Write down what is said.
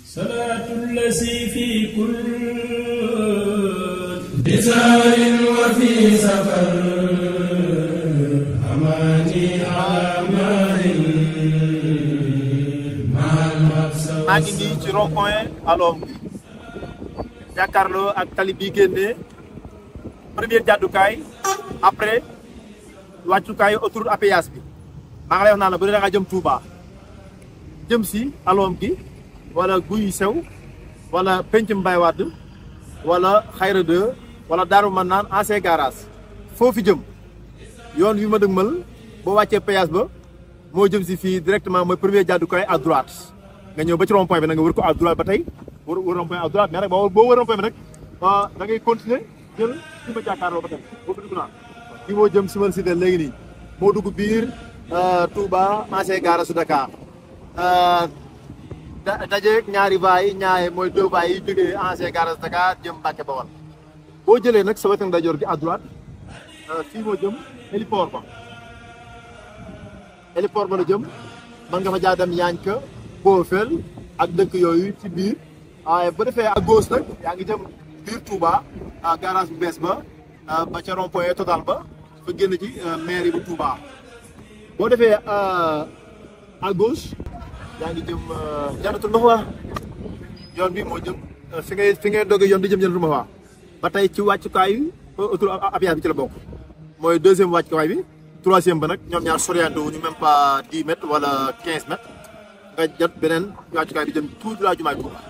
صلاة الذي في كل بزار وفي سفر أماني على مال مع المقصود. maa ngi nii ci rond-point Alom jàkkaarloo ak tali bi génnee première jàddukaay après wàccukaay autoroute à péage bi maa ngi lay wax naa la bu dee da nga jëm Touba jëm si Alom gi wala guy sew wala penc mbay wadd wala xayra 2 wala daaru man naan ancien garage foofu jëm yoon wi ma dëgmal boo wàccee péage ba moo jëm si fii directement mooy premier jàddukaay à droite nga ñëw ba ci rond-point bi nag nga wër ko à droite ba tey wër rond-point à droite mais nag boo wër rond-point bi nag da ngay continuer jël fi ma jàkkaarloo ba tey boobu dugg naa kii moo jëm si man si léegi nii moo dugg biir Touba ancien garage su Dakar dajeeg ñaari vaay ñaare mooy deux vaay yi jógee ancien garage Dakar jëm Mbàkke Bawol boo jëlee nag sa wetu ndajoor gi à droite fii moo jëm héliport ba la jëm mën nga fa jaa dem yaañ ka Boofel ak dëkk yooyu ci biir waaye bu defee à gauche nag yaa ngi jëm biir Touba garage bu bees ba ba ca rond-point total ba fa génn ci mairie bu Touba boo defee à gauche yaa ngi jëm Jannatul Mahwa yoon bi moo jëm fi ngay doge yoon di jëm Jannatul Mahwa ba tey ci wàccukaayu autoroute à péage bi ci la bokk mooy deuxième wàccukaay bi troisième ba nag ñoom ñaar soriante wu ñu même pas 10 mètres wala 15 mètres nga jot beneen wàccukaay bi jëm tout la jumaay Touba